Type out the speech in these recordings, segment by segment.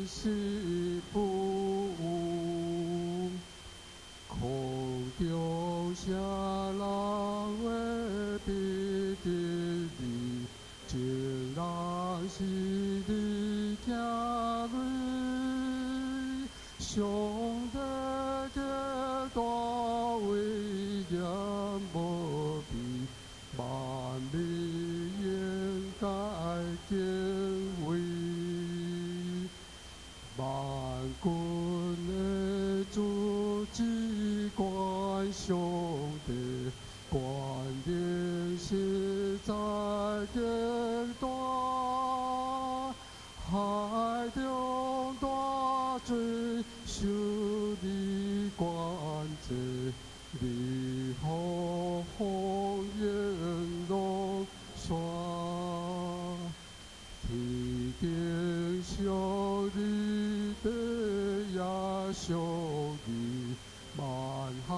實不誤。空中啥人會比得你？眾人是你聽雷，上帝的大威嚴無比，萬民應該敬畏。萬軍的主至高上帝，權能實在極大，海中大水受你管制，你予風湧落山。天頂屬你，地也屬你，萬項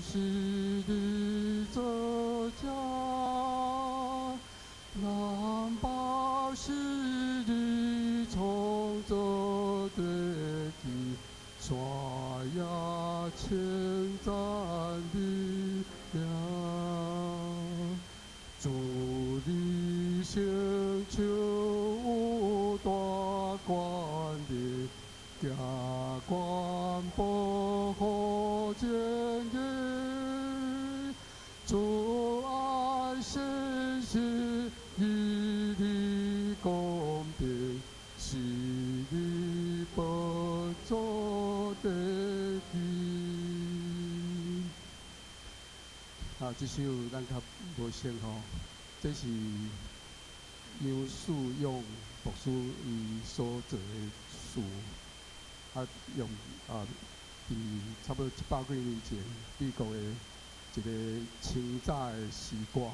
是你造成。南北是你創造的地，山也稱讚你名。主你成就有大權力，行權保護正義，主愛信實，義理公平，是你寶座的基。啊，這首咱較無熟吼，這是楊樹勇牧師伊所做的詞，啊用啊，佇差不多100幾年前，美國的一個清早的詩歌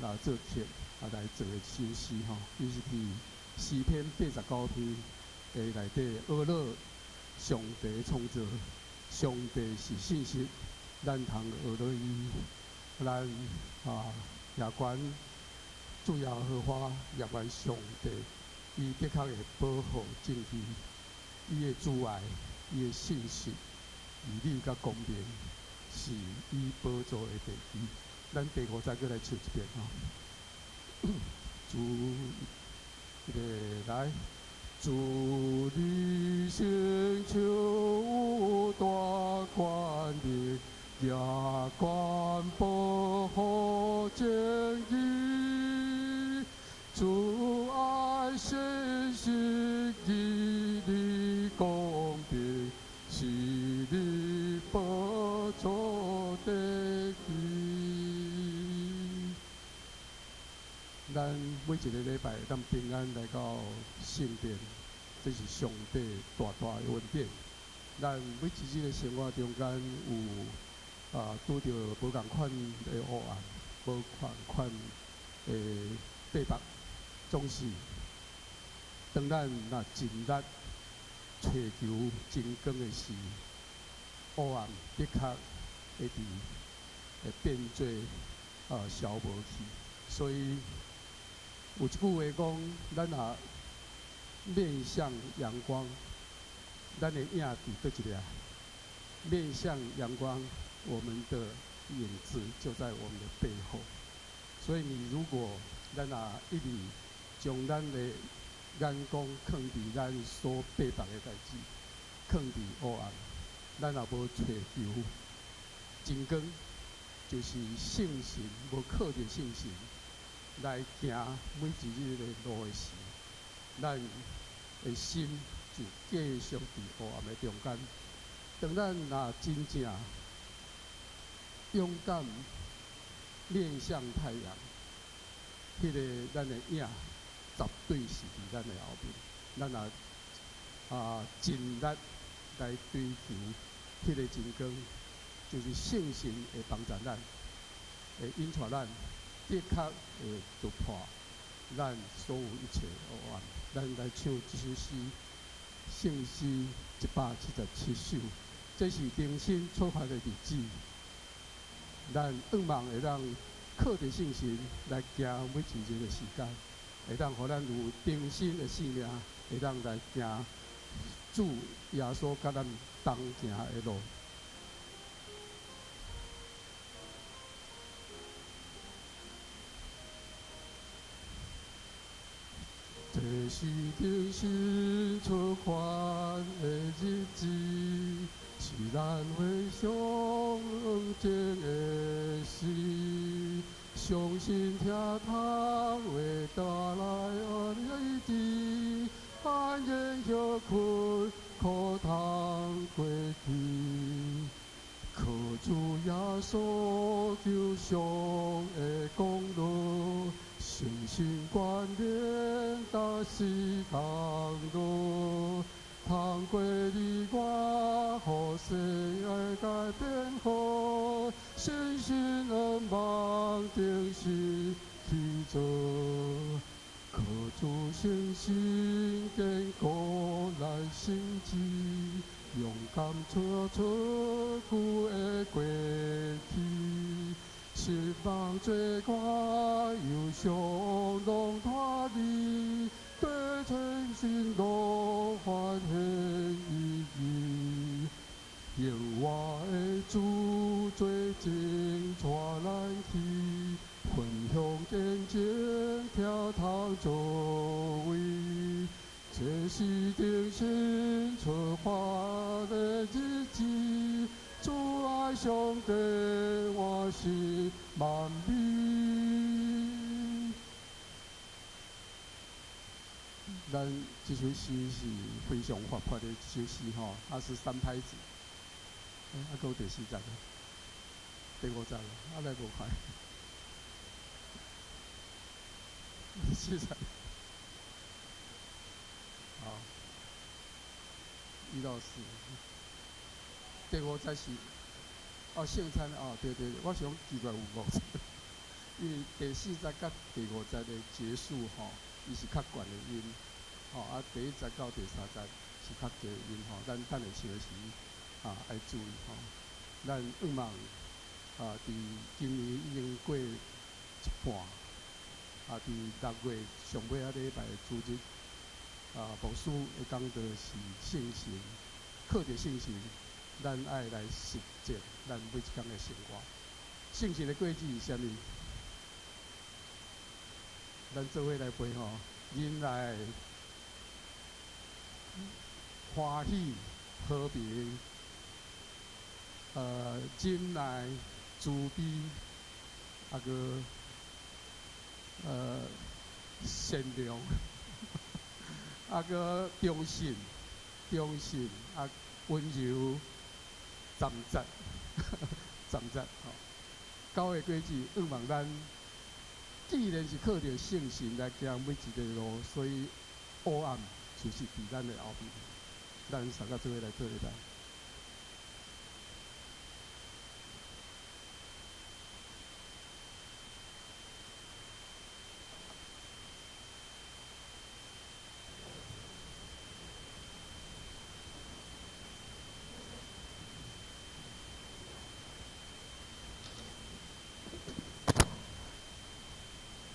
來做曲，啊來做的首詩吼，伊是佇詩篇89篇的內底，學樂上帝創造，上帝是信實，咱通學樂伊，咱啊也管主耶和華，也管上帝，伊的確會保護正義，伊的慈愛，伊的信實，義理佮公平，是伊寶座的地基。咱第五節閣來唱一遍吼。主，預備來，主你成就有大權力，行權保護正義，主愛信實，義理公平，是你寶座的基。咱每一個禮拜，咱平安來到聖殿，這是上帝大大的恩典。咱每一日的生活中間有啊，拄著無仝款的黑暗，無仝款的逼迫，總是當咱若盡力揣求真光的時，黑暗的確會佇會變做啊消無去。所以有一句話講，咱若面向陽光，咱的影佇佗一個？面向陽光，我們的影子就在我們的背後。所以你如果咱若一直將咱的眼光囥佇咱所逼迫的代誌，囥佇黑暗，咱若無揣求真光，就是聖神，無靠著聖神來行每一日的路的時，咱的心就繼續佇黑暗的中間。當咱若真正勇敢面向太陽，彼個咱的影絕對是佇咱的後面。咱若啊盡力來追求彼個真光，就是聖神會幫助咱，會引帶咱，的確會突破咱所有一切黑暗。咱來唱這首詩，聖詩177首，這是重新出發的日子。咱向望會當靠著聖神來行每一日的時間，會當予咱有重新的生命，會當來行主耶穌佮咱同行的路。這是重新出發的日子，是咱回想往前的事，相信聽窗會帶來醫治，安然歇睏，可通過去。靠主耶穌救贖的功勞，誠心關聯達死同路，通過你我，予世界變好，信心願望定時去做，靠主信心堅固咱心志，勇敢踮出久的過去，失望罪過憂傷攏脫離，對前新路發現意義。永活的主做證帶咱去，分享見證聽通作為。這是重新出發的日子，主愛上帝，我是萬美。咱這首詩是非常活潑的一首詩吼，啊是三拍子。啊，閣有第四節，第五節，啊來無快。第四節。好，一到四，第五節是哦聖餐哦，對對對，我想奇怪有五節，因為第四節佮第五節的結束吼，伊是較懸的音，吼啊第一節到第三節是較低的音吼，咱等下唱的時啊愛注意吼。咱向望啊，佇今年已經過一半，啊，佇6月上尾仔禮拜的主日。啊，牧師的講道是聖神，靠著聖神，咱愛來實踐咱每一工的生活。聖神的果子是啥物？咱做伙來背吼，忍耐、歡喜、和平，忍耐、慈悲，啊閣，善良。啊，閣忠信、忠信，啊，溫柔、站直、站直吼。九个果子，向望咱，既然是靠著聖神來行每一个路，所以黑暗就是佇咱的後面。咱三個做伙來做禮拜。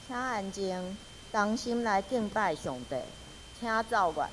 請安靜，同心來敬拜上帝，請奏樂。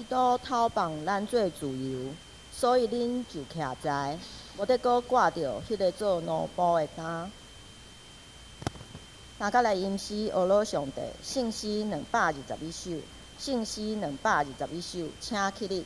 督偷放咱做自由，所以恁就徛在，無得閣掛著彼个做奴僕的擔。三角來吟詩，呵咾上帝，聖詩221首，聖詩221首，請起立。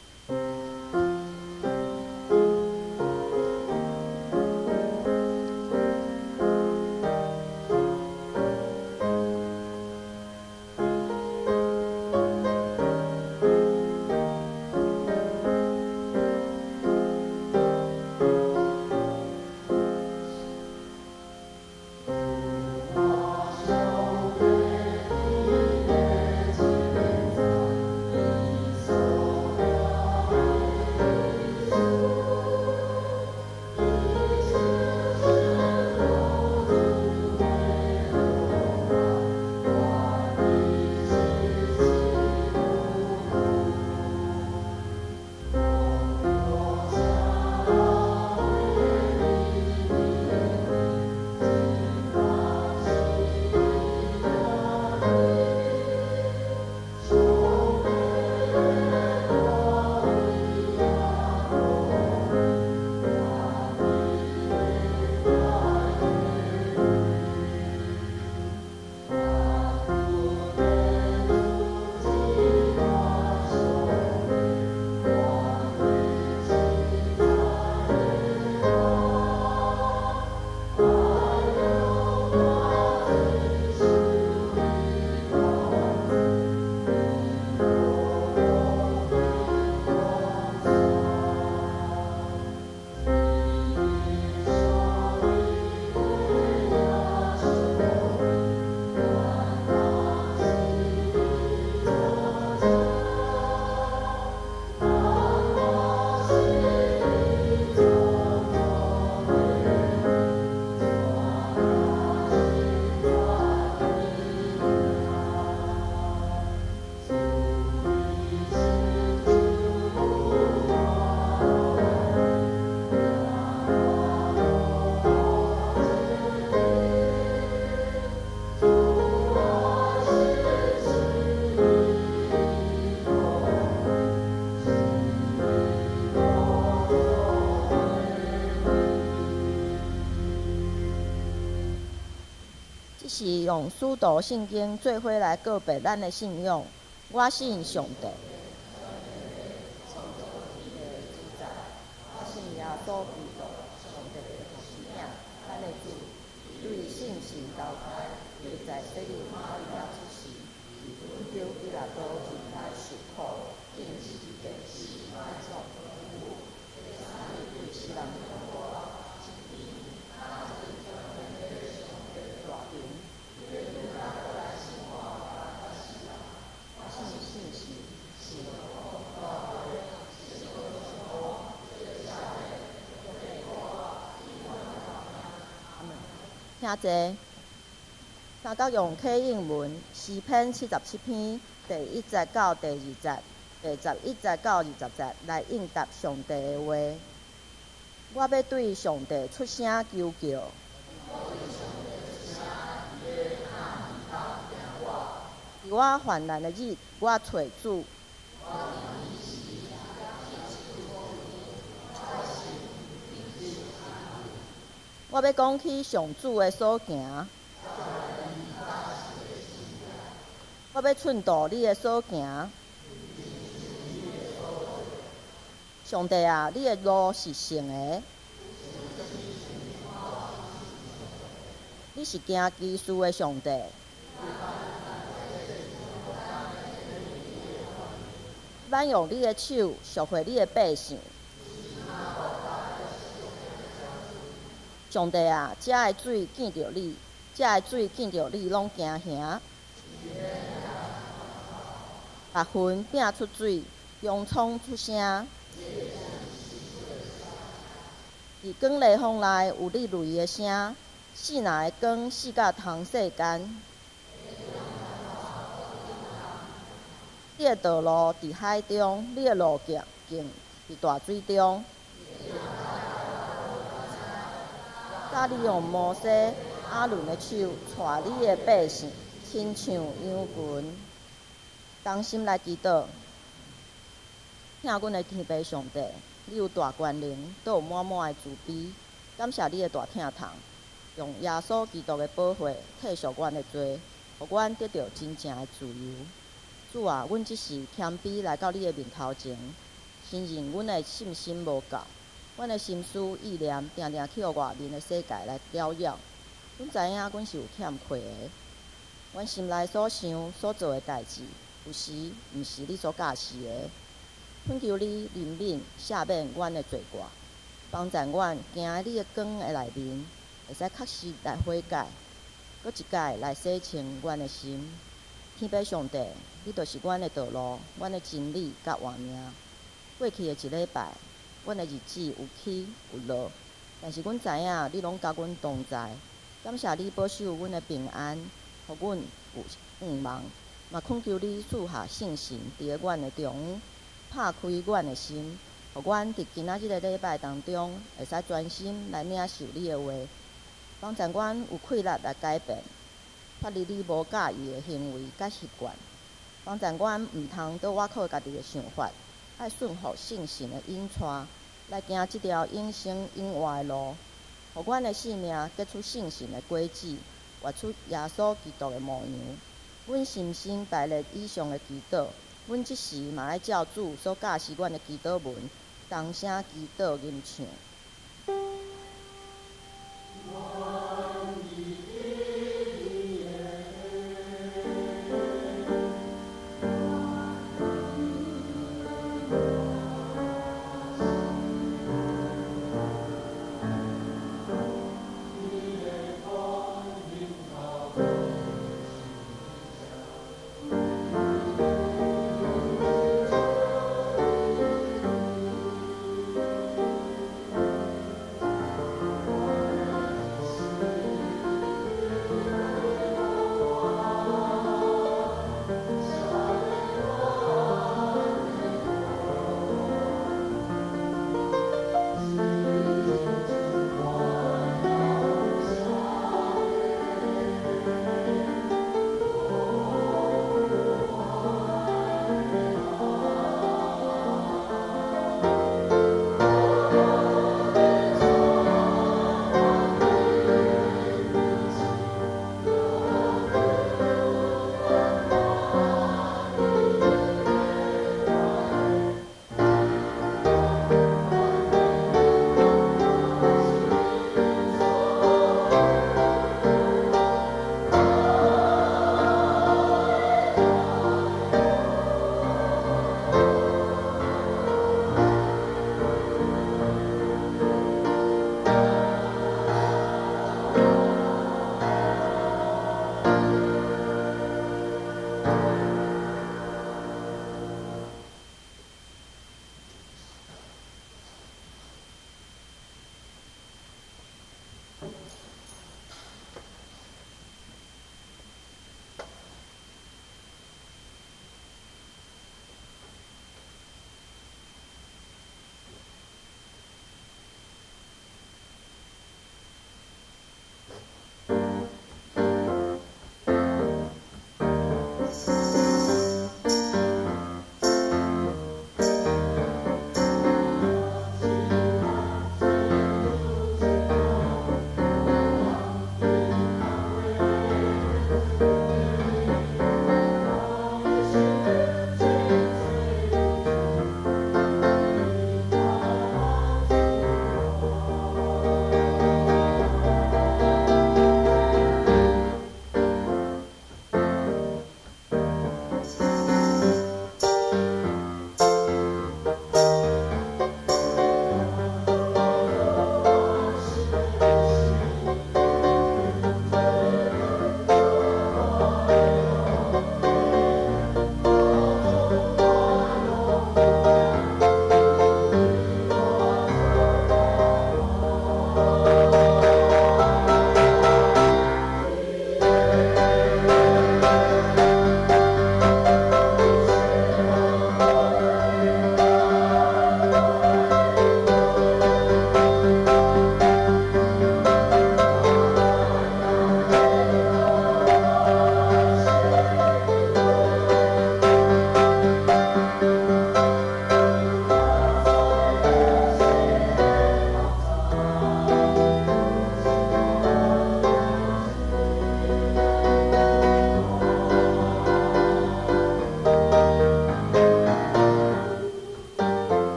這是用使徒信經做伙來告白咱的信仰。我信上帝。我信耶穌基督，上帝的獨生子，咱的主，對聖神投胎，立在洗禮瑪利亞出世，佇本丟彼拉多底下受苦，釘十字架死，埋葬，第三日對死人復活。請坐。三角用啟應文詩篇77篇第1節到第2節，第11節到20節來應答上帝的話。我欲對上帝出聲求叫。佇我患難的日，我揣主。我欲講起上主的所行，我欲吋度你的所行。上帝啊，你的路是聖的，你是行奇事的上帝。挽用你的手贖回你的百姓。上帝啊，遮的水見著你，遮的水見著你攏驚嚇。白雲摒出水，洋蔥出聲。佇光麗風內有你雷的聲，四若的光四甲通世間。你的道路佇海中，你的路徑佇大水中。早你用摩西、亞倫的手帶你的百姓，親像羊群。同心來祈禱。疼阮的天父上帝，你有大權能，閣有滿滿的慈悲，感謝你的大疼痛，用耶穌基督的寶血替贖阮的罪，予阮得著真正的自由。主啊，阮這時謙卑來到你的面頭前，承認阮的信心無夠，阮的心思意念定定去予外面的世界來攪擾。阮知影阮是有欠缺的，阮心內所想所做的代誌，有時毋是你所教示的。懇求你憐憫赦免阮的罪過，幫助阮行佇你的光的內面，會使確實來悔改，閣一擺來洗清阮的心。天父上帝，你就是阮的道路、阮的真理佮活命。過去的一禮拜，阮的日子有起有落，但是阮知影你攏佮阮同在。感謝你保守阮的平安，予阮有盼望。嘛懇求你賜下聖神佇咧阮的中，拍開阮的心，予阮佇今仔這个禮拜當中，會使專心來領受你的話，幫助阮有氣力來改變，脫離你無佮意的行為佮習慣，幫助阮毋通閣倚靠家己的想法，愛順服聖神的引帶，來行這條永生永活的路，予阮的生命結出聖神的果子，活出耶穌基督的模樣。阮深信排列以上的祈禱，阮這時嘛愛照主所教示阮的祈禱文，同聲祈禱吟唱。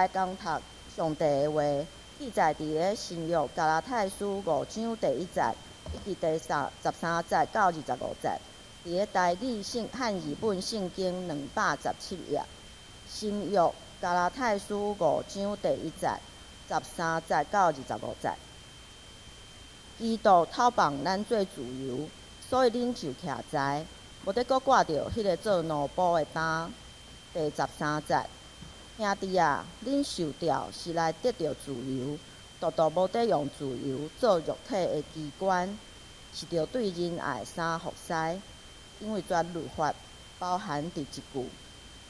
來講讀上帝的話，記載佇咧新約加拉太書五章第一節，以及第13節到25節。佇咧台語聖漢字本聖經217頁。新約加拉太書五章第一節，十三節到25節。基督透放咱做自由，所以恁就徛在，無得閣掛著彼个做奴僕的擔。第十三節，兄弟啊，恁受召是來得著自由，獨獨無得用自由做肉體的機關，是著對仁愛相服侍。因為全律法包含佇一句，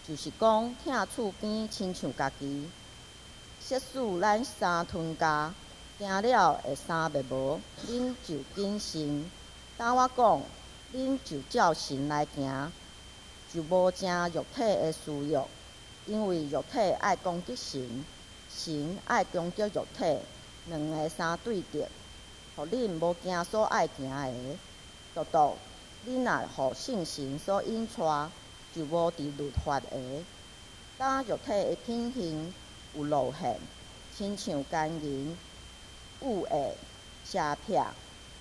就是講疼厝邊親像家己。設使咱三吞家，行了會三滅無，恁就謹慎。當我講，恁就照神來行，就無成肉體的私欲，因為肉體愛攻擊神，神愛攻擊肉體，兩个相對敵，予恁無行所愛行的。獨獨恁若予聖神所引帶，就無佇律法下。當肉體的品行有露現，親像姦淫、欲愛、邪癖、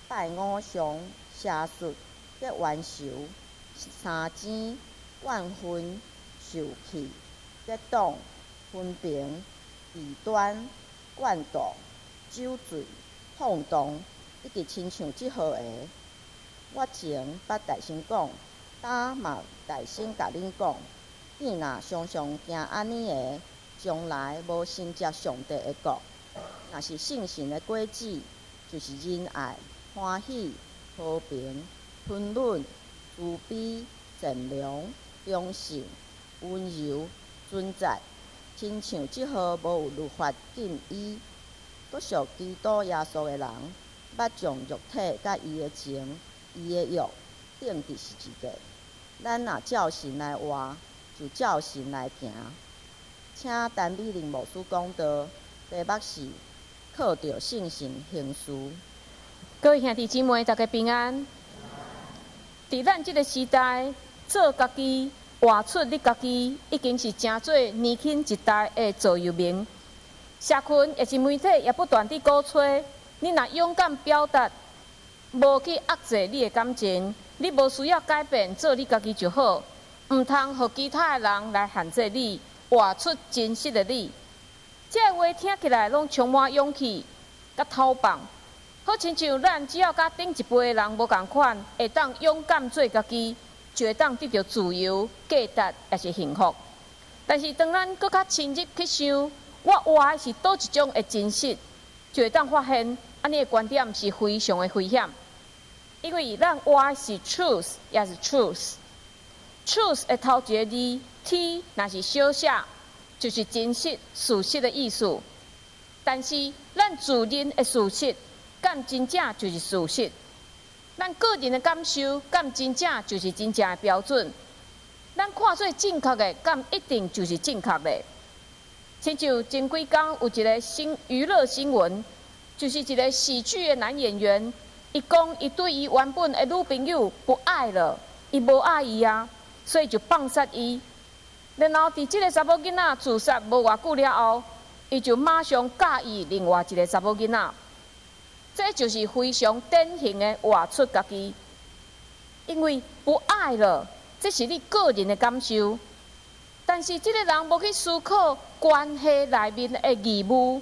拜偶像、邪術、結冤仇、相爭、怨恨、受氣、結黨、紛評、異端、嫉妒、酒醉、放蕩，以及親像這號的。我前捌大聲講，今嘛大聲共恁講，見若常常行按呢的，將來無承接上帝的國。若是聖神的果子，就是仁愛、歡喜、和平、吞忍、慈悲、善良、忠信、溫柔、貞節，親像這號無有律法禁伊。閣屬基督耶穌的人，捌將肉體佮伊的情、伊的欲釘佇十字架。咱若照神來活，就照神來行。請陳美玲牧師講道，題目是靠著聖神行事。各位兄弟姊妹，大家平安。佇咱這个時代，做家己、活出你家己，已經是成做年輕一代的座右銘。社群抑是媒體也不斷佇鼓吹，你若勇敢表達，無去壓制你的感情，你無需要改變，做你家己就好，毋通予其他的人來限制你，活出真實的你。這个話聽起來攏充滿勇氣，佮透放，好親像咱只要佮頂一輩的人無仝款，會當勇敢做家己，就會當得著自由、價值，抑是幸福。但是當咱閣較深入去想，我活的是佗一種的真實，就會當發現，按呢的觀點是非常的危險，因為咱活的是 truth，抑是 truce。truth 的頭一个字 T，若是小寫，就是真實、事實的意思。但是咱自認的事實，敢真正就是事實？咱個人的感受，敢真正就是真正的標準？咱看做正確的，敢一定就是正確的？親像前幾工有一個新娛樂新聞，就是一個喜劇的男演員，伊講伊對伊原本的女朋友不愛了，伊無愛伊啊，所以就放殺伊。然後佇這个查某囡仔自殺無偌久了後，伊就馬上佮意另外一个查某囡仔。這就是非常典型的活出家己，因為不愛了，這是你個人的感受。但是這个人無去思考關係內面的義務，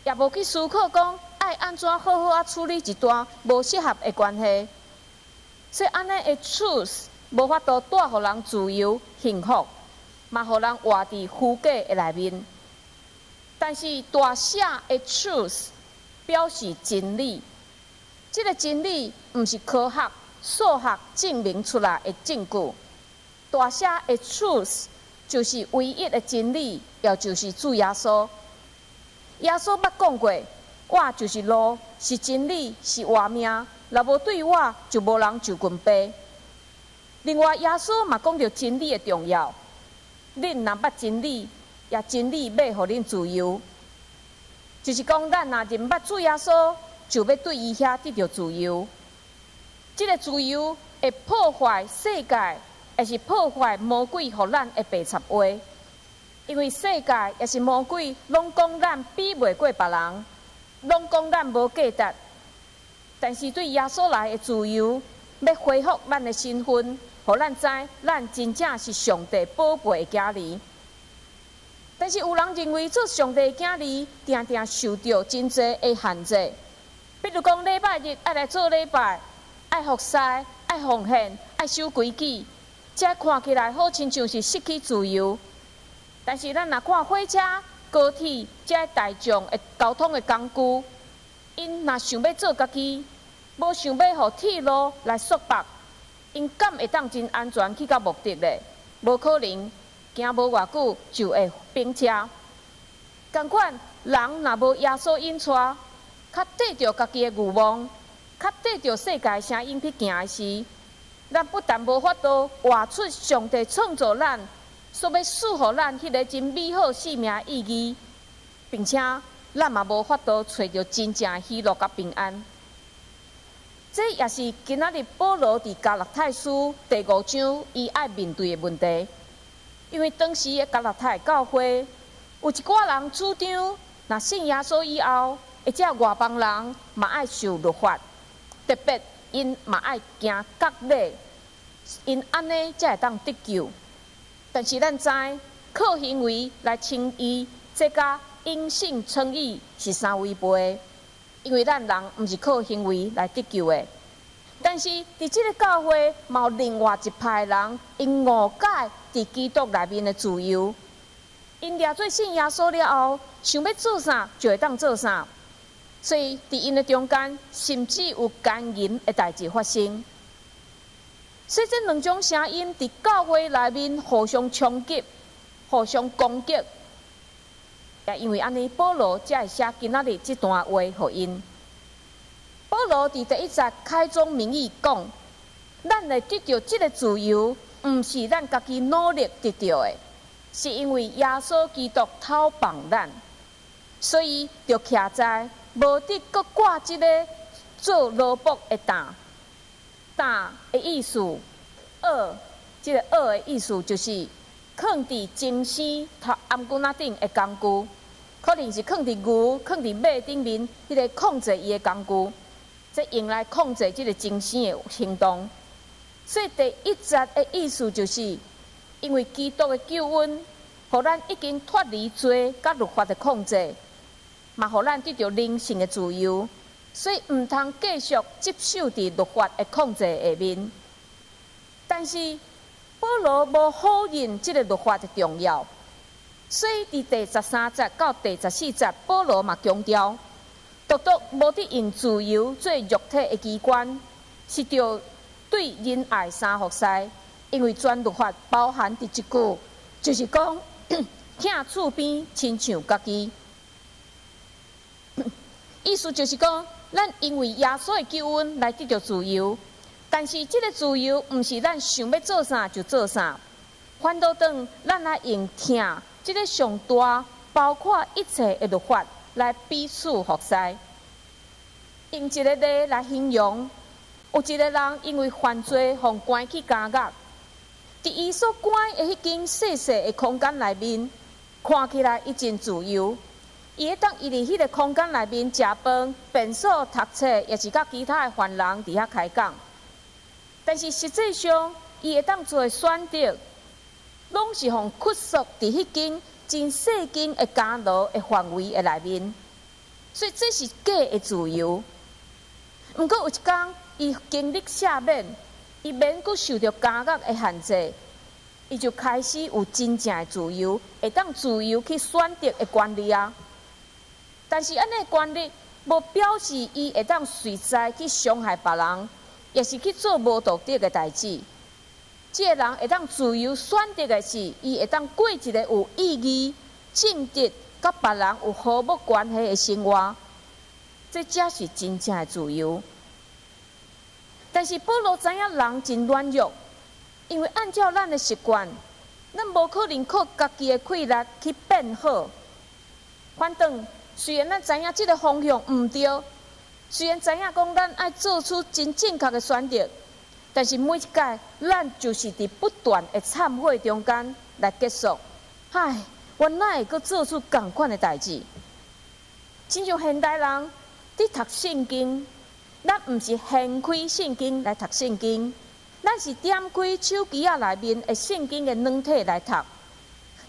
也無去思考講愛按怎好好仔處理一段無適合的關係。所以按呢的 truth 無法度帶予人自由、幸福，嘛予人活佇虛假的內面。但是大寫的 truth 表示真理，這个真理毋是科學、數學證明出來的證據。大寫的 truth 就是唯一的真理，也就是主耶穌。耶穌捌講過：我就是路，是真理，是活命。若無對我，就無人就近父。另外，耶穌嘛講著真理的重要。恁若捌真理，也真理欲予恁自由。就是講，咱若認捌主耶穌，就欲對伊遐得著自由。這个自由會破壞世界，抑是破壞魔鬼予咱的白賊話。因為世界抑是魔鬼，攏講咱比袂過別人，攏講咱無價值。但是對耶穌來的自由，欲恢復咱的身份，予咱知咱真正是上帝寶貝的囝兒。但是有人認為做上帝的囝兒，定定受著真濟的限制。比如講禮拜日愛來做禮拜，愛服侍，愛奉獻，愛守規矩，這看起來好親像是失去自由。但是咱若看火車、高鐵這大眾的交通的工具，𪜶若想欲做家己，無想欲予鐵路來束縛，𪜶敢會當真安全去到目的咧？無可能，行無偌久就會崩車。仝款，人若無耶穌引帶，較綴著家己的慾望，較綴著世界聲音去行的時，咱不但無法度活出上帝創造咱所欲賜予咱彼个真美好生命意義，並且咱嘛無法度揣著真正的喜樂佮平安。這也是今仔日保羅佇加拉太書第五章伊愛面對的問題。因為當時的加拉太教會有一寡人主張，若信耶穌以後，或者外邦人嘛愛受律法，特別𪜶嘛愛行割禮，𪜶按呢才會當得救。但是咱知，靠行為來稱義，這佮因信稱義是相違背的，因為咱人毋是靠行為來得救的。但是佇這个教會，嘛有另外一派人，𪜶誤解佇基督內面的自由，𪜶掠做信耶穌了後，想欲做啥就會當做啥，所以佇𪜶的中間，甚至有姦淫的代誌發生。所以這兩種聲音佇教會內面互相衝擊、互相攻擊，也因為按呢，保羅才會寫今仔日這段話予𪜶。保羅佇第一節開宗明義講：咱會得著這个自由，毋是咱家己努力得著的，是因為耶穌基督討放咱，所以著徛在無得閣掛這个做奴僕的擔。擔的意思，軛，這个軛的意思就是囥佇精生頭頷頸仔頂的工具，可能是囥佇牛、囥佇馬頂面，彼个控制伊的工具，這用來控制這个精生的行動。所以第一節的意思就是，因為基督的救恩，予咱已經脫離罪佮律法的控制，嘛予咱得著靈性的自由。所以毋通繼續接受佇律法的控制下面。但是保羅無否認這个律法的重要，所以佇第13節到第14節，保羅嘛強調，獨獨無得用自由做肉體的機關，是著對仁愛相服侍，因為全律法包含佇一句，就是講疼厝邊親像家己。意思就是講，咱因為耶穌的救恩來得著自由，但是這个自由毋是咱想欲做啥就做啥，反倒轉咱愛用疼這个上大，包括一切的律法來彼此服侍。用一个例來形容，有一个人因為犯罪，予關去監獄。佇伊所關的彼間細細的空間內面，看起來伊真自由。伊會當伊佇彼个空間內面食飯、便所、讀冊，抑是佮其他的犯人佇遐開講。但是實際上，伊會當做的選擇，攏是予拘束佇彼間真細間的監牢的範圍的內面。所以這是假的自由。毋過有一工，伊經歷赦免，伊免閣受著監獄的限制，伊就開始有真正的自由，會當自由去選擇的權利啊。但是按呢權利，無表示伊會當隨在去傷害別人，抑是去做無道德的代誌。這个人會當自由選擇的是，伊會當過一个有意義、正直、佮別人有和睦關係的生活。這才是真正的自由。但是保羅知影人真軟弱，因為按照咱的習慣，咱無可能靠家己的氣力去變好。反轉，雖然咱知影這个方向毋對，雖然知影講咱愛做出真正確的選擇，但是每一擺，咱就是佇不斷的懺悔中間來結束。唉，我哪會閣做出仝款的代誌？親像現代人佇讀聖經，咱毋是掀開聖經來讀聖經，咱是點開手機仔內面的聖經的軟體來讀。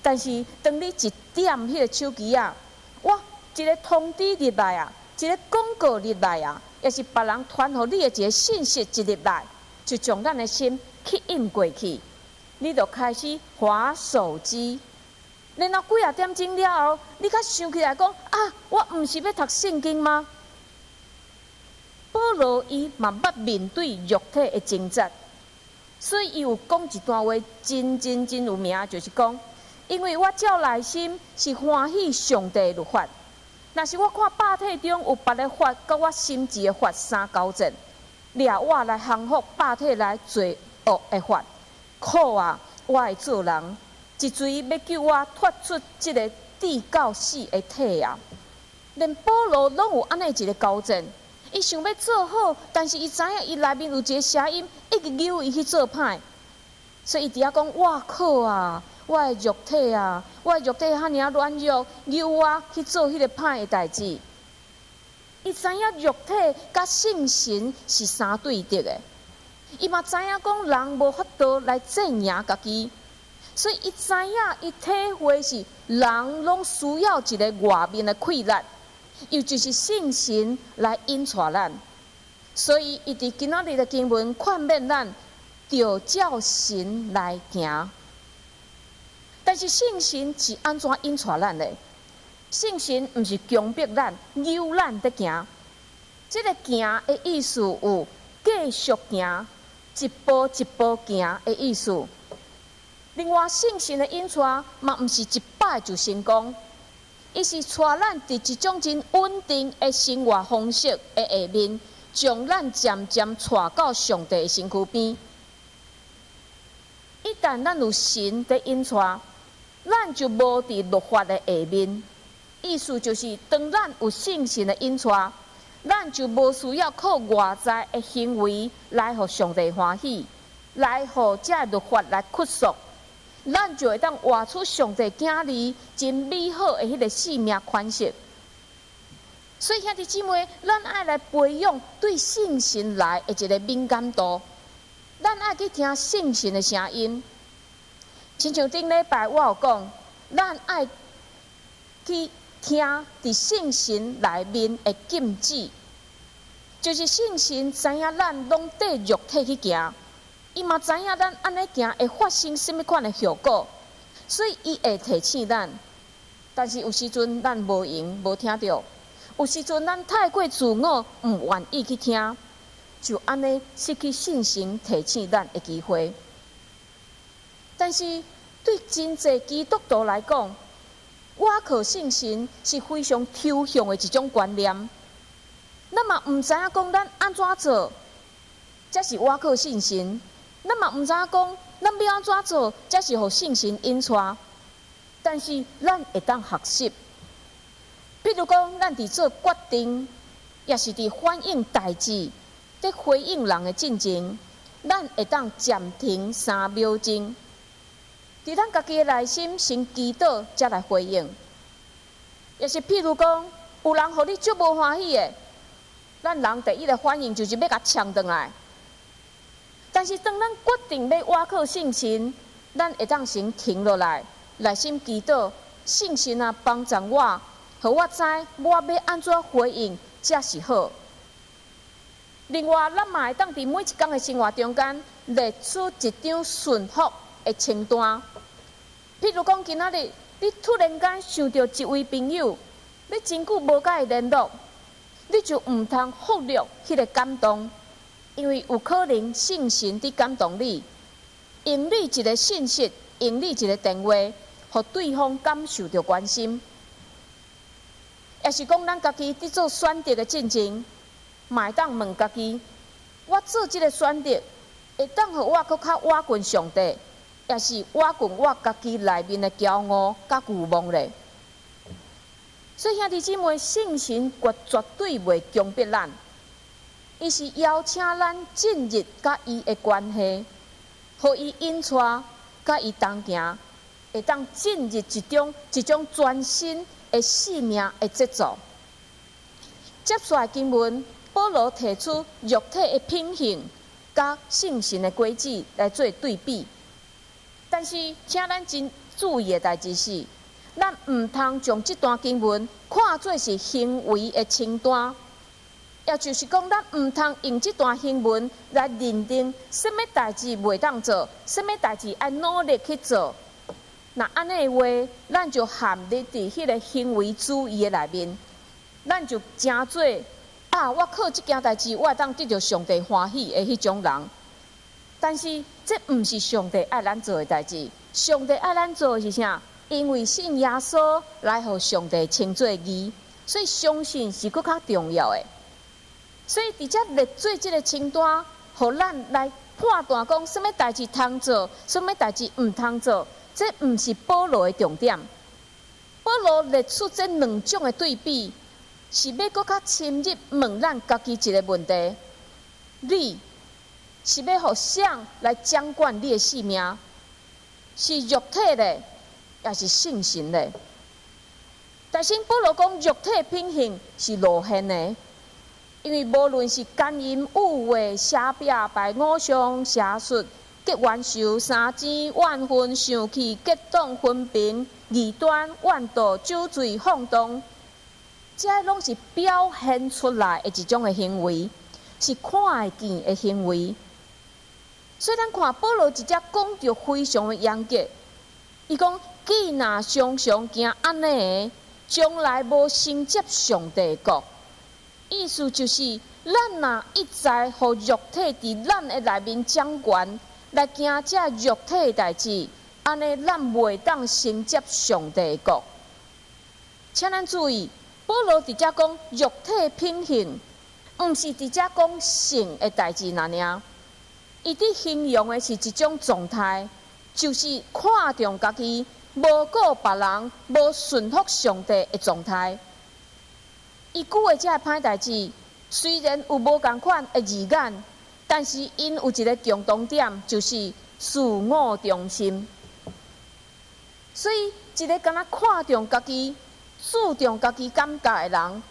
但是當你一點彼个手機仔，哇，一个通知入來啊，一个廣告入來啊，抑是別人傳予你的一个信息一入來，就將咱的心吸引過去，你就開始滑手機。然後幾仔點鐘了後，你才想起來講啊，我毋是欲讀聖經嗎？保羅伊嘛捌面對肉體的掙扎，所以伊有講一段話，真真真有名，就是講，因為我照內心是歡喜上帝的律法，若是我看百體中有別个法，佮我心志的法相交戰，掠我來降服百體內罪惡的法，苦啊！我的做人，是誰欲救我脫出這个至到死的體啊！連保羅攏有按呢一个交戰，伊想欲做好，但是伊知影伊內面有一个聲音一直誘伊去做歹，所以伊佇遐講：我苦啊！我的肉體啊，我的肉體遐爾仔軟弱，誘我去做彼个歹的代誌。伊知影肉體佮聖神是相對敵的，伊嘛知影講人無法度來戰贏家己，所以伊知影伊體會是人攏需要一个外面的氣力，又就是聖神來引帶咱。所以伊佇今仔日的經文勸勉咱，著照神來行。但是聖神是按怎引帶咱的？聖神毋是強迫咱、誘咱佇行。這个行的意思有繼續行、一步一步行的意思。另外，聖神的引帶嘛，毋是一擺就成功，伊是帶咱佇一種真穩定的生活方式的下面，將咱漸漸帶到上帝的身軀邊。一旦咱有神佇引帶，咱就無佇律法的下面。意思就是，當咱有聖神的引帶，咱就無需要靠外在的行為來予上帝歡喜，來予這律法來約束，咱就會當活出上帝囝兒真美好的彼个生命款式。所以兄弟姊妹，咱愛來培養對聖神來的一个敏感度，咱愛去聽聖神的聲音。親像頂禮拜我有講，咱愛去聽佇聖神內面的禁止，就是聖神知影咱攏綴肉體去行，伊嘛知影咱按呢行會發生啥物款的後果，所以伊會提醒咱。但是有時陣咱無閒無聽著，有時陣咱太過自我，毋願意去聽，就按呢失去聖神提醒咱的機會。但是對真濟基督徒來講，倚靠聖神是非常抽象的一種觀念。咱嘛毋知影講咱按怎做，才是倚靠聖神；咱嘛毋知影講咱欲按怎做，才是予聖神引帶。但是咱會當學習，比如講，咱佇做決定，抑是佇反應代誌，佇回應人的進前，咱會當暫停3秒鐘，佇咱家己的內心先祈禱，才來回應。抑是譬如講，有人予你足無歡喜的，咱人第一个反應就是欲共嗆轉來。但是當咱決定欲倚靠聖神，咱會當先停落來，內心祈禱，聖神啊，幫助我，予我知我欲按怎回應才是好。另外，咱嘛會當佇每一工的生活中間列出一張順服的清單。譬如講，今仔日你突然間想著一位朋友，你真久無佮伊聯絡，你就毋通忽略彼个感動，因為有可能聖神佇感動你，用你一个信息，用你一个電話，予對方感受著關心。抑是講，咱家己佇做選擇的進前，嘛會當問家己：我做這个選擇，會當予我閣較倚近上帝，抑是倚近我家己內面的驕傲佮愚妄咧？所以兄弟姊妹，聖神絕絕對袂強迫咱，伊是邀請咱進入佮伊的關係，予伊引帶，佮伊同行，會當進入一種全新的生命的節奏。接下來經文，保羅提出肉體的品行佮聖神的果子來做對比。但是，請咱真注意的代誌是，咱毋通將這段經文看做是行為的清單，也就是講，咱毋通用這段經文來認定啥物代誌袂當做，啥物代誌愛努力去做。若按呢的話，咱就陷入佇彼个行為主義的內面，咱就成做啊，我靠這件代誌，我會當得著上帝歡喜的彼種人。但是這毋是上帝愛咱做的代誌，上帝愛咱做的是啥？因為信耶穌來予上帝稱做義，所以相信是閣較重要的。所以佇遮列做這个清單，予咱來判斷講，啥物代誌通做，啥物代誌毋通做，這毋是保羅的重點。保羅列出這兩種的對比，是欲閣較深入問咱家己一个問題：你是欲予誰來掌管你的性命？是肉體的，抑是聖神的？但是保羅講，肉體品行是露現的，因為無論是姦淫、欲畫、邪僻、拜偶像、邪術、結冤仇、相爭、怨恨、生氣、結黨、紛評、異端、怨妒、酒醉、放蕩，這攏是表現出來的一種的行為，是看會見的行為。所以咱看保羅佇遮講著非常的嚴格，伊講：既若常常行按呢的，將來無承接上帝國。意思就是，咱若一再予肉體佇咱的內面掌權，來行這肉體的代誌，按呢咱袂當承接上帝國。請咱注意，保羅佇遮講肉體品行，毋是佇遮講性的代誌爾爾。伊佇形容的是一種狀態，就是看重家己，無顧別人，無順服上帝的狀態。伊舉的這个歹代誌，雖然有無仝款的字眼，但是𪜶有一个共同點，就是自我中心。所以，一个敢若看重家己、注重家己感覺的人，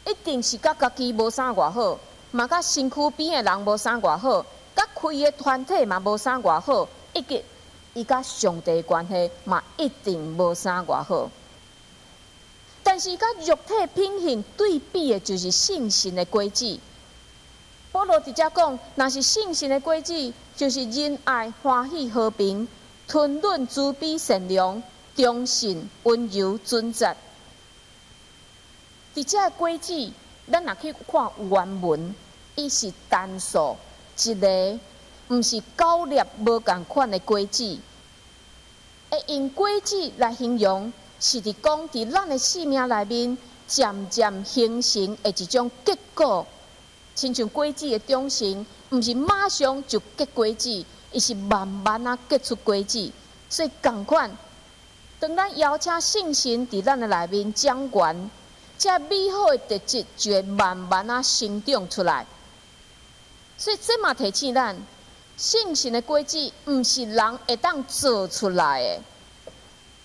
一定是佮家己無啥偌好，嘛佮身軀邊的人無啥偌好，佮開的團體嘛無啥偌好，以及伊佮上帝關係嘛一定無啥偌好。但是，佮肉體品行對比的，就是聖神的果子。保羅佇遮講，若是聖神的果子，就是仁愛、歡喜、和平、吞忍、慈悲、善良、忠信、溫柔、準則。佇遮果子，咱若去看原文，伊是單數一个，毋是九粒無仝款的果子。會用果子來形容，是佇講佇咱的生命內面漸漸形成的一種結果。親像果子的長成，毋是馬上就結果子，伊是慢慢仔結出果子。所以仝款，當咱邀請聖神佇咱的內面掌權，這美好的特質就會慢慢仔生長出來。所以這嘛提醒咱，聖神的果子毋是人會當做出來的。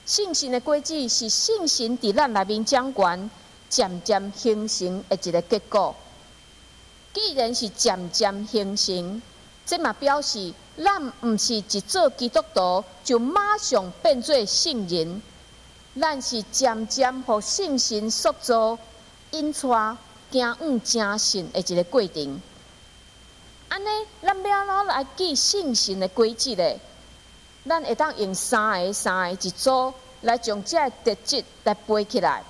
聖神的果子是聖神佇咱內面掌權，漸漸形成的一个結果。既然是漸漸形成，這嘛表示咱毋是一做基督徒就馬上變做聖人，咱是漸漸予聖神塑造、引帶、行往成聖的一个過程。按呢，咱欲按怎來記聖神的果子咧？咱會當用三个三个一組來將這个特質來背起來。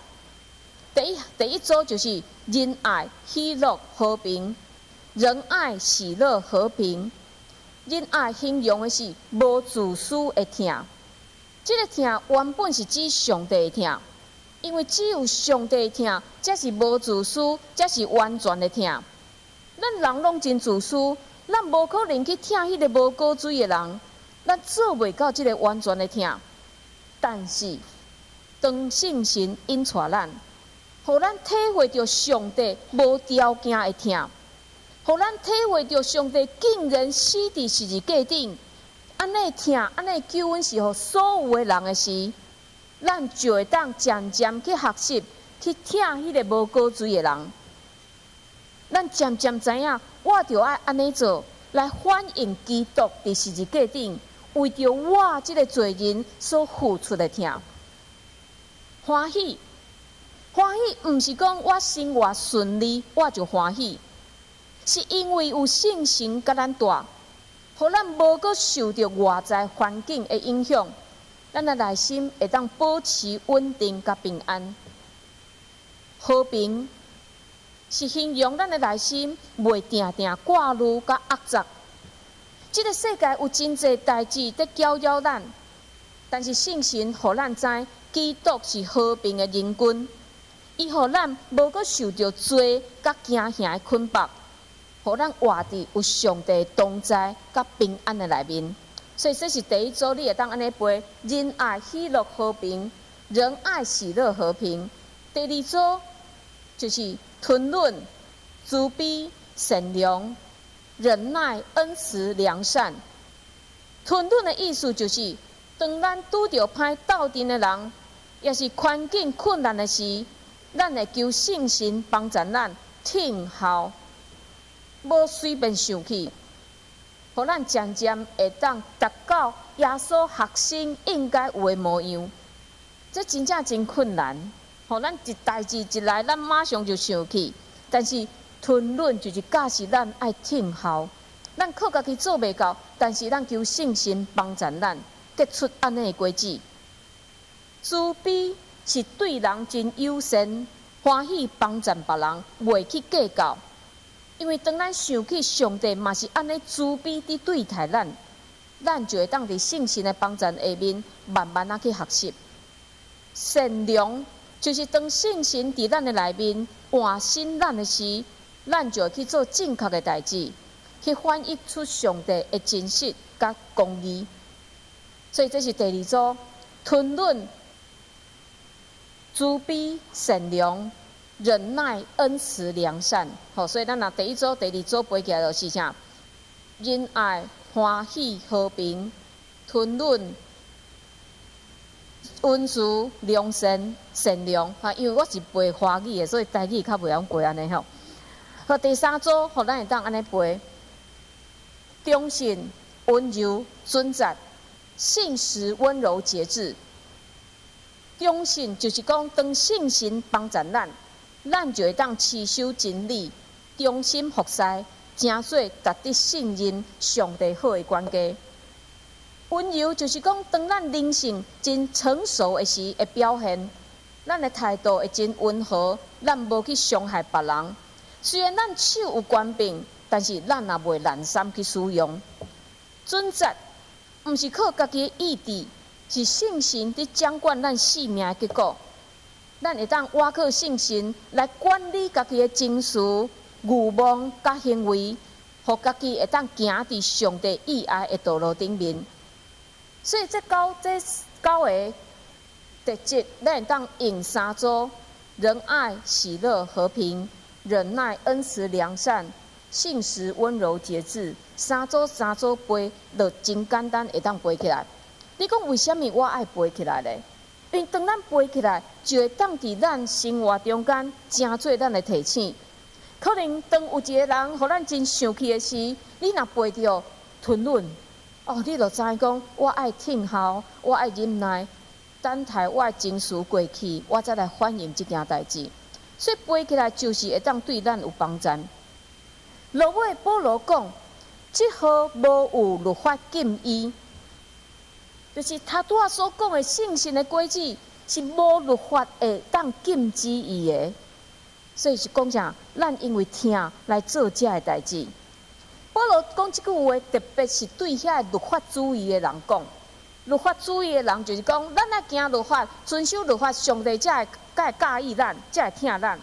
第一組就是仁愛、喜樂、和平。仁愛、喜樂、和平。仁愛形容的是無自私的疼。這个疼原本是指上帝的疼，因為只有上帝的疼，才是無自私，才是完全的疼。咱人攏真自私，咱無可能去疼彼个無果水的人，咱做袂到這个完全的疼。但是，當聖神引帶咱，予咱體會著上帝無條件的疼，予咱體會著上帝竟然死佇十字架頂，按呢按呢疼，按呢救恩是予所有的人的時，咱就會當漸漸去學習去疼彼个無果穗的人。咱漸漸知影，我著愛按呢做，來反映基督佇十字架頂為著我這个罪人所付出的疼。歡喜，歡喜，毋是講我生活順利我就歡喜，是因為有聖神佮咱蹛，予咱無閣受著外在環境的影響，咱的內心會當保持穩定佮平安。和平是形容咱的內心袂定定掛慮佮壓榨。這个世界有真濟代誌佇攪擾咱，但是聖神予咱知，基督是和平的仁君，伊予咱無閣受著罪佮驚嚇的捆綁，予咱活佇有上帝同在佮平安的內面。所以這是第一組，你會當按呢背：仁愛、喜樂、和平；仁愛、喜樂、和平。第二組就是吞忍、慈悲、善良、忍耐、恩慈、良善。吞忍的意思就是，當咱拄著歹鬥陣的人，抑是環境困難的時，咱會求聖神幫助咱聽候，無隨便生氣，予咱漸漸會當達到耶穌學生應該有的模樣。這真正真困難，予咱一代誌一來，咱馬上就生氣。但是吞忍就是教示咱愛聽候，咱靠家己做袂到，但是咱求聖神幫助咱結出按呢的果子。慈悲是對人真友善，歡喜幫助別人，袂去計較。因為當咱想起上帝嘛是按呢慈悲佇對待咱，咱就會當佇聖神的幫助下面，慢慢仔去學習。善良就是當聖神佇咱的內面換新咱的時，咱就會去做正確的代誌，去反映出上帝的真實佮公義。所以這是第二組，吞忍、慈悲、善良、忍耐、恩慈、良善。好，所以咱若第一組、第二組背起來就是啥？仁愛、歡喜、和平、吞忍、恩慈、良善、善良。哈，因為我是背華語的，所以台語較袂曉背按呢吼。好，第三組，予咱會當按呢背：忠信、溫柔、準則、信實、溫柔、節制。忠信就是講，當聖神幫助咱，咱就會當持守真理，忠心服侍，成做值得信任上帝好的管家。溫柔就是講，當咱靈性真成熟的時的表現，咱的態度會真溫和，咱無去傷害別人。雖然咱手有權柄，但是咱也袂濫衊去使用。準則毋是靠家己的意志，是聖神佇掌管咱性命的結果。咱會當倚靠聖神來管理家己的情緒、願望佮行為，予家己會當行佇上帝意愛的道路頂面。所以這九個特質，咱會當用三組：仁愛、喜樂、和平；忍耐、恩慈、良善；信實、溫柔、節制。三組三組背，就真簡單會當背起來。你講為啥物我愛背起來咧？因為當咱背起來，就會當佇咱生活中間成做咱的提醒。可能當有一個人予咱真生氣的時，你若背著吞忍，哦，你就知講我愛聽候，我愛忍耐，等待我的情緒過去，我才來反應這件代誌。所以背起來就是會當對咱有幫助。落尾保羅講，這號無有律法禁伊，就是他拄仔所講的聖神的果子是無律法會當禁止伊的。所以是講啥？咱因為疼來做這个代誌。保羅講這句話，特別是對遐律法主義的人講。律法主義的人就是講，咱愛行律法，遵守律法，上帝才會佮意咱，才會疼咱。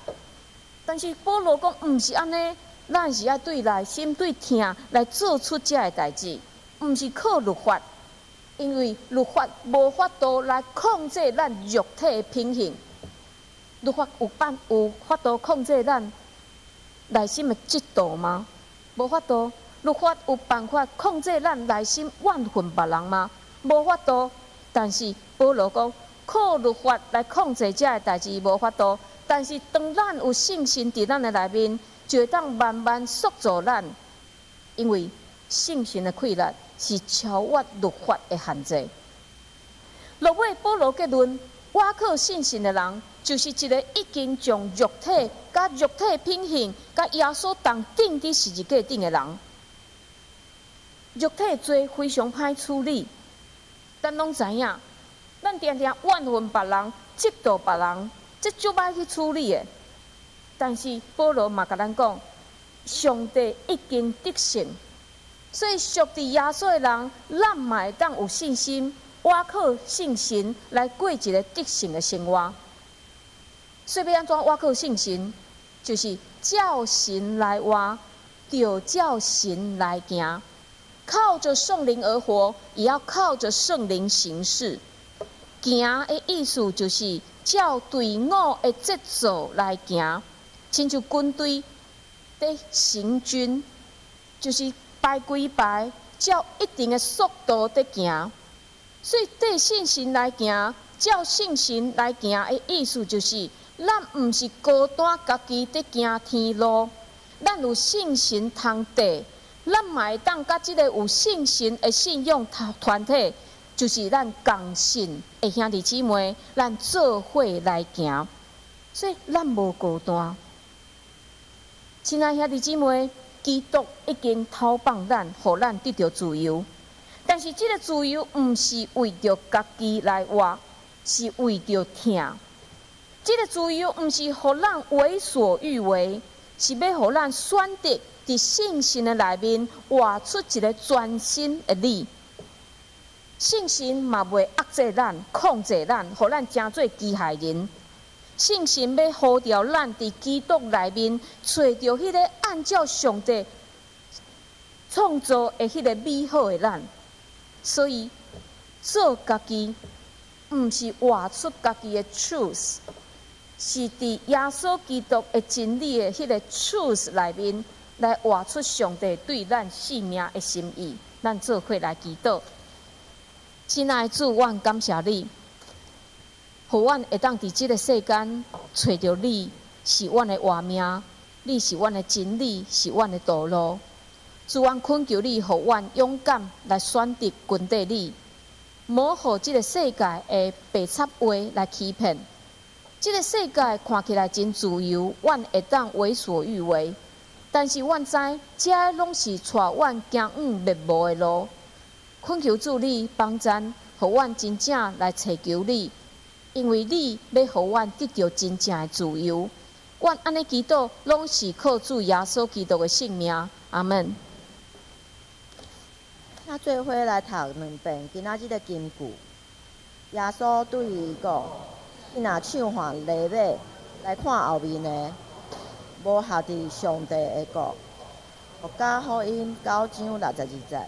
但是保羅講，毋是按呢，咱是愛對內心對疼來做出這个代誌，毋是靠律法，因為律法無法度來控制咱肉體的品行。律法有法度控制咱內心的嫉妒嗎？無法度。律法有辦法控制咱內心怨恨別人嗎？無法度。但是保羅講，靠律法來控制這个代誌無法度。但是當咱有信心佇咱的內面，就會當慢慢塑造咱，因為信心的氣力是超越律法的限制。落尾保羅結論：倚靠信心的人，就是一个已經將肉體佮肉體品行佮耶穌同釘佇十字架頂的人。肉體罪非常歹處理，咱攏知影，咱定定怨恨別人、嫉妒別人，這足歹去處理的。但是保羅嘛共咱講，上帝已經得勝，所以屬佇耶穌的人，咱嘛會當有信心，倚靠信心來過一个得勝的生活。所以欲按怎倚靠信心，就是照神來活，就照神來行，靠著聖靈而活，也要靠著聖靈行事。行的意思就是照隊伍的節奏來行，親像軍隊佇行軍，就是排幾排，照一定的速度佇行。所以綴信心來行，照信心來行的意思就是，咱毋是孤單家己佇行天路，咱有信心通綴，咱嘛會當佮這个有信心的信仰團體，就是咱仝信的兄弟姊妹，咱做伙來行，所以咱無孤單。親愛兄弟姊妹，基督已經討放咱，予咱得著自由。但是這个自由毋是為著家己來活，是為著疼。這个自由毋是予咱為所欲為，是欲予咱選擇佇信心的內面活出一个全新的你。信心嘛袂壓制咱、控制咱，予咱成做機械人。信心欲呼召咱佇基督內面揣著彼个按照上帝創造的彼个美好的咱。所以做家己，毋是活出家己的 truth，是佇耶穌基督的真理的彼个 truth 內面來活出上帝對咱生命的心意。咱做伙來祈禱。親愛的主，阮感謝你，予阮會當佇這个世間揣著你，是阮的活命，你是阮的真理，是阮的道路。主，阮懇求你，予阮勇敢來選擇跟綴你，無予這个世界的白賊話來欺騙。這个世界看起來真自由，阮會當為所欲為，但是阮知，這攏是帶阮行往滅亡的路。懇求主你幫贊，予阮真正來尋求你，因為你欲予阮得著真正的自由。阮按呢祈禱，攏是靠主耶穌基督的聖名。阿門。請做伙來讀兩遍今仔日的金句。耶穌對伊講：你若唱看犁馬來看後面的，無合佇上帝的國。路加福音九章六十二節。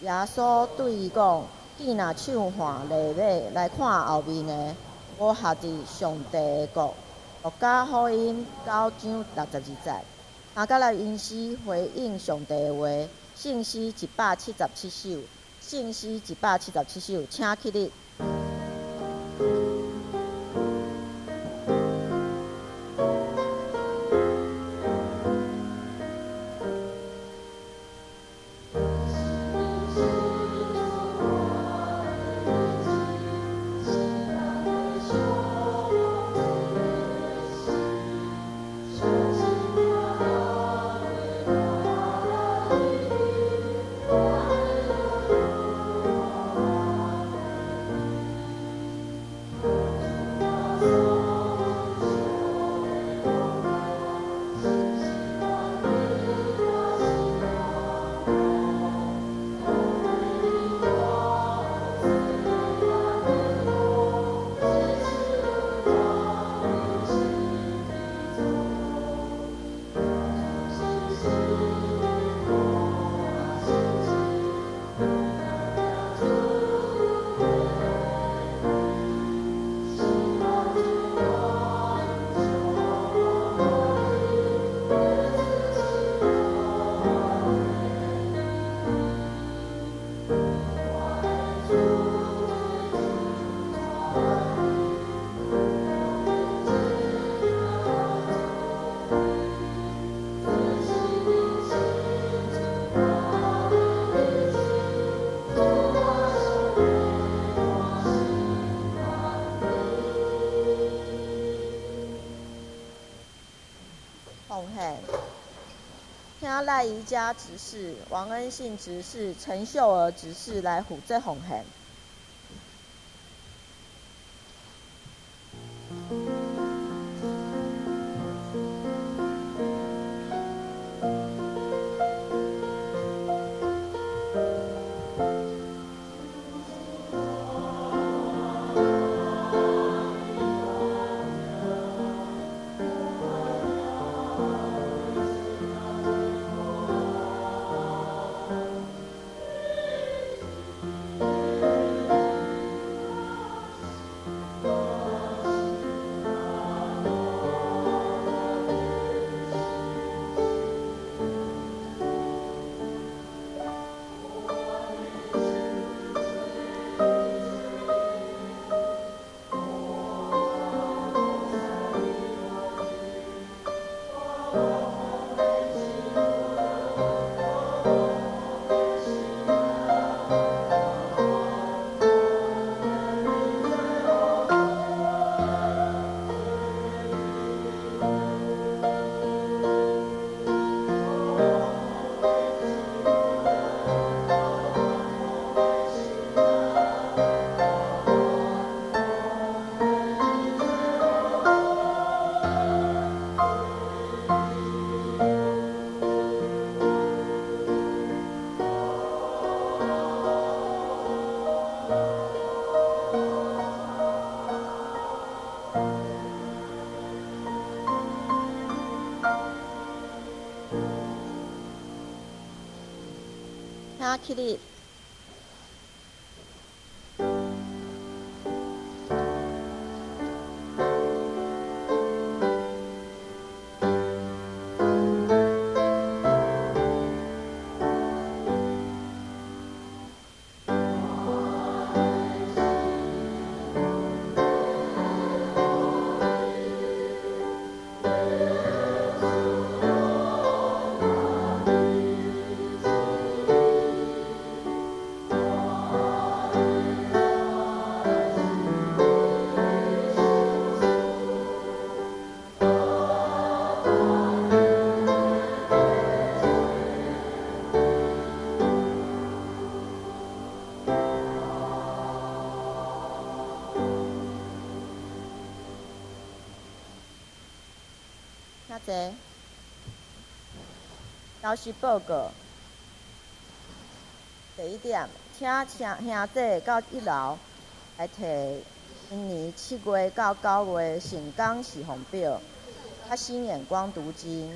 耶穌對伊講：你若唱看犁馬來看後面的，無合佇上帝的國。路加福音九章六十二節。大家來吟詩回應上帝的話，聖詩177首，聖詩177首，請起立。 我賴宜家執事、王恩信執事、陳秀娥執事來負責奉獻。請起立。請坐。消息報告。第一點，請請兄弟到一樓來提今年7月到9月聖工侍奉表，佮新眼光讀經。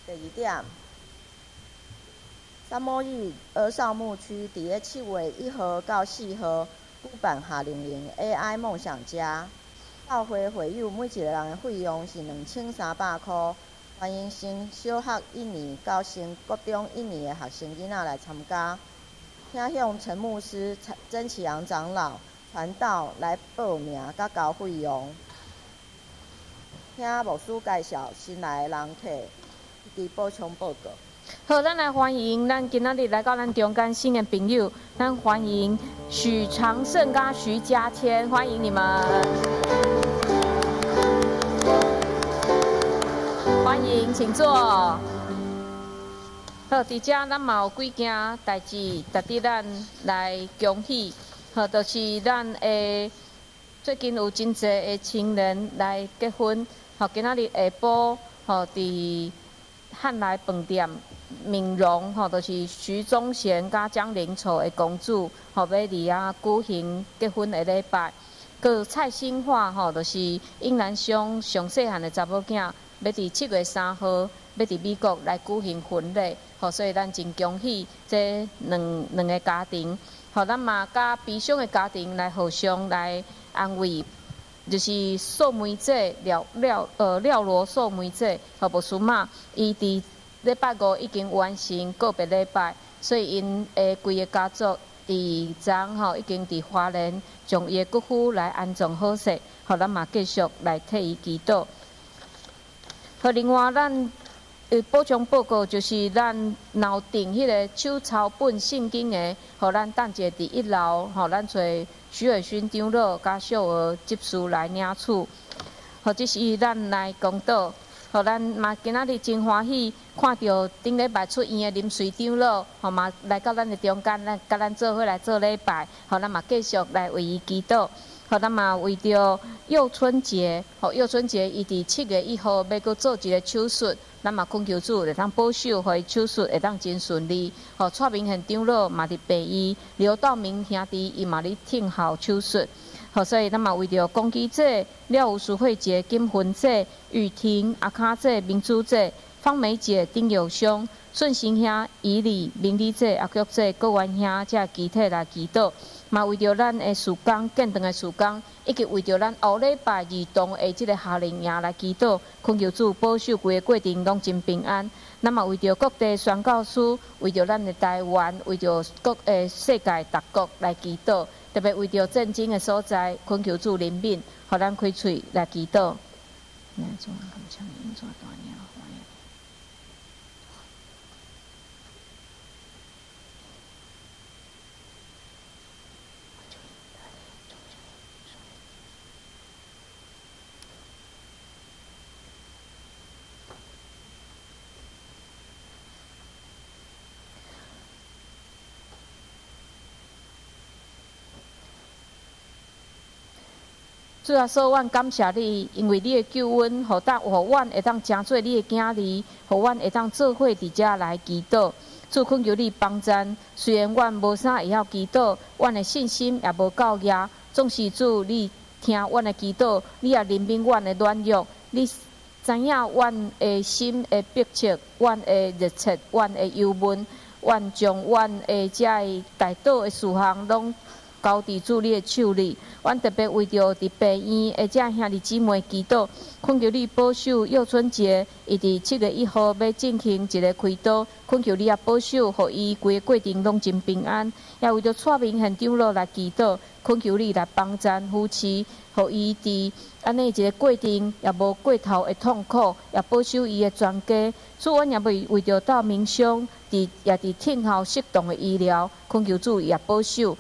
第二點，沙摩日兒少牧區佇咧7月1號到4號舉辦夏令營 AI 夢想家。教會會友每一個人的費用是2300箍，歡迎升小學一年到升國中一年的學生囡仔來參加。請向陳牧師、曾啟陽長老傳道來報名佮交費用。請牧師介紹新來的人客以及補充報告。好，咱來歡迎咱今仔日來到咱中間新的朋友，咱歡迎許長勝佮徐家謙，歡迎你們。歡迎，請坐。好，佇遮咱嘛有幾件代誌值得咱來恭喜。好，就是咱的最近有真濟的情人來結婚。好，今仔日下晡，吼，佇漢來飯店敏榮，吼，就是徐宗賢佮江玲丑的公主，吼，欲佇遐舉行結婚的禮拜。閣蔡新華，吼，就是英蘭鄉上細漢的查某囝，欲佇7月3號，欲佇美國來舉行婚禮，吼，所以咱真恭喜這兩個家庭，吼，咱嘛佮悲傷的家庭來互相來安慰，就是素梅姐廖廖廖羅素梅姐，吼，牧師媽，伊佇禮拜五已經完成告別禮拜，所以𪜶的規個家族佇昨吼已經佇花蓮將伊的骨灰來安葬好勢，吼，咱嘛繼續來替伊祈禱。好，另外咱補充報告就是咱若有訂彼個手抄本聖經的，予咱等者佇一樓，予咱揣徐偉勳長老佮秀娥執事來領取。好，這是咱來公道。予咱嘛今仔日真歡喜，看著頂禮拜出院的林瑞長老，吼嘛來到咱的中間，咱佮咱做伙來做禮拜，予咱嘛繼續來為伊祈禱。予咱嘛為著幼春節，予幼春節伊佇7月1號欲閣做一个手術，咱嘛懇求主會當保守，予伊手術會當真順利。予蔡明憲長老嘛佇病院，劉道明兄弟伊嘛咧等候手術。予所以咱嘛為著公雞姐、廖吳淑慧姐、金芬姐、雨婷、阿卡姐、明珠姐、方梅姐、丁友兄、順行兄、以禮、明理姐、阿菊姐、郭元兄，遮集體來祈禱。嘛為著咱的事工，建堂的事工，以及為著咱後禮拜兒童的這个夏令營來祈禱，懇求主保守規个過程攏真平安。咱嘛為著各地宣教師，為著咱的台灣，為著各世界各國來祈禱，特別為著戰爭的所在，懇求主憐憫，予咱開喙來祈禱。主耶穌，阮感謝你，因為你的救恩，予當予阮會當成做你的囝兒，予阮會當做伙佇遮來祈禱。主懇求你幫贊，雖然阮無啥會曉祈禱，阮的信心也無夠額，總是主你聽阮的祈禱，你也憐憫阮的軟弱，你知影阮的心的迫切，阮的熱切，阮的憂悶，阮將阮的這个代禱的事項攏交佇主你的手裡。阮特別為著佇病院的這兄弟姊妹祈禱，懇求你保守幼春節，伊佇7月1號欲進行一个開刀，懇求你也保守，予伊規个過程攏真平安。也為著蔡明憲長老來祈禱，懇求你來幫贊扶持，予伊佇按呢一个過程也無過頭的痛苦，也保守伊的全家。主，阮也為著道明兄佇也佇等候適當的醫療，懇求主也保守。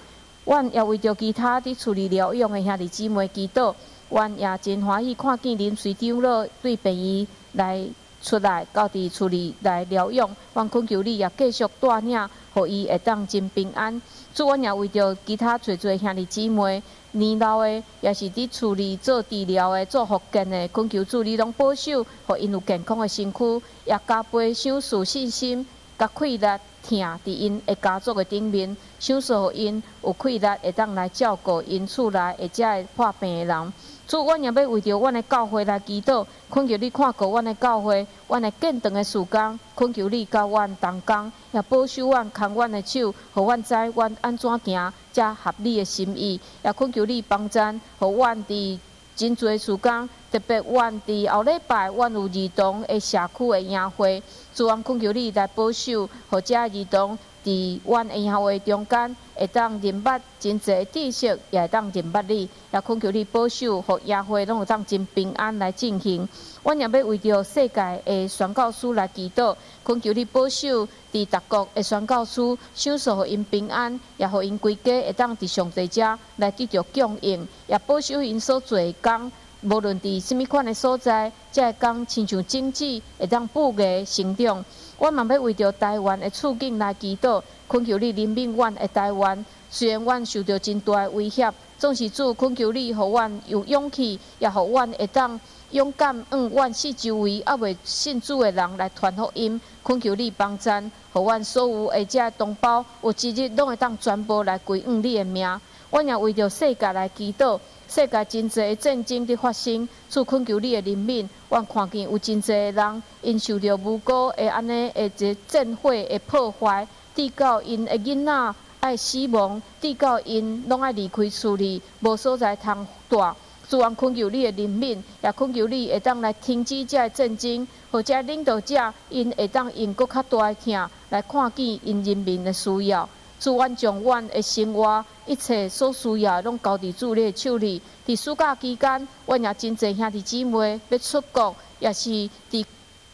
阮也為著其他佇厝裡療養的兄弟姊妹祈禱，阮也真歡喜看見林瑞長老對病院來出來，到佇厝裡來療養。阮懇求你也繼續帶領，予伊會當真平安。主，阮也為著其他濟濟兄弟姊妹年老的，也是佇厝裡做治療的、做復健的，懇求主你攏保守，予𪜶有健康的身軀，也加倍賞賜信心、佮氣力。疼佇𪜶的家族的頂面，賞賜予𪜶有氣力，會當來照顧𪜶厝內的這个破病的人。主，阮也欲為著阮的教會來祈禱，懇求你看顧阮的教會，阮的建堂的事工，懇求你佮阮同工，也保守阮，牽阮的手，予阮知阮按怎行才合你的心意。也懇求你幫贊，予阮佇真濟事工，特別阮佇後禮拜，阮有兒童的社區的營會，主，阮懇求你來保守，予這兒童佇阮的營會中間，會當認捌真濟知識，也會當認捌你。也懇求你保守，予營會攏會當真平安來進行。阮也欲為著世界的宣教師來祈禱，懇求你保守佇各國的宣教師，賞賜予𪜶平安，也予𪜶規家會當佇上帝遮來得著供應，也保守𪜶所做的工，無論佇啥物款的所在，這个工親像種子會當布芽成長。阮嘛欲為著台灣的處境來祈禱，懇求你憐憫阮的台灣。雖然阮受著真大的威脅，總是主懇求你，予阮有勇氣，也予阮會當勇敢向阮四周圍猶未信主的人來傳福音。懇求你幫贊，予阮所有的這同胞有一日攏會當全部來歸向你的名。阮也為著世界來祈禱，世界真濟的戰爭佇發生，主懇求你的憐憫。阮看見有真濟的人，𪜶受著無辜的按呢的一个戰火的破壞，直到𪜶的囡仔愛死亡，直到𪜶攏愛離開厝裡，無所在通蹛。主，阮懇求你的憐憫，也懇求你會當來停止這个戰爭，予這領導者𪜶會當用閣較大的疼來看見𪜶人民的需要。主，阮將阮的生活一切所需要的，攏交佇主你的手裡。佇暑假期間，阮也真濟兄弟姊妹欲出國，也是佇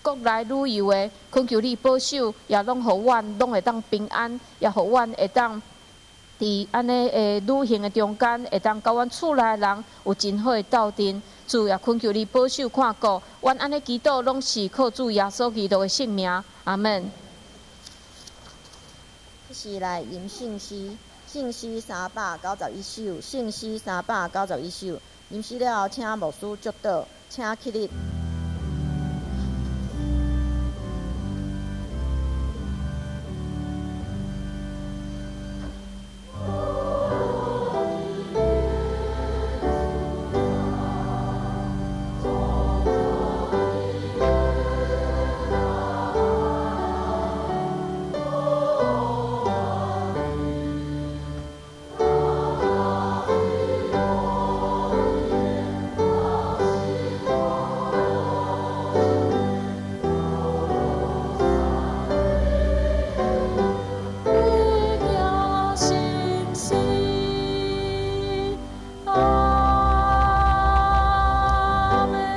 國內旅遊的，懇求你保守，也攏予阮攏會當平安，也予阮會當佇按呢的旅行的中間，會當佮阮厝內人有真好的鬥陣。主也懇求你保守看顧，阮按呢祈禱攏是靠主耶穌基督的聖名，阿門。是來吟聖詩，聖詩391首，聖詩391首。吟詩了後，請牧師祝禱，請起立。阿門。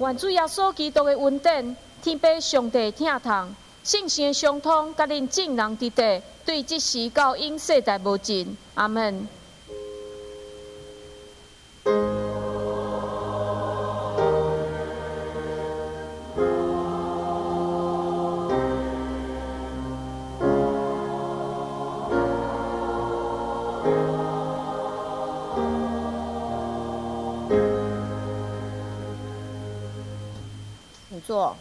願主耶穌基督的恩典，天父上帝疼痛，聖神的相通，佮恁眾人佇底，對這時到永世代無盡。阿門。請坐。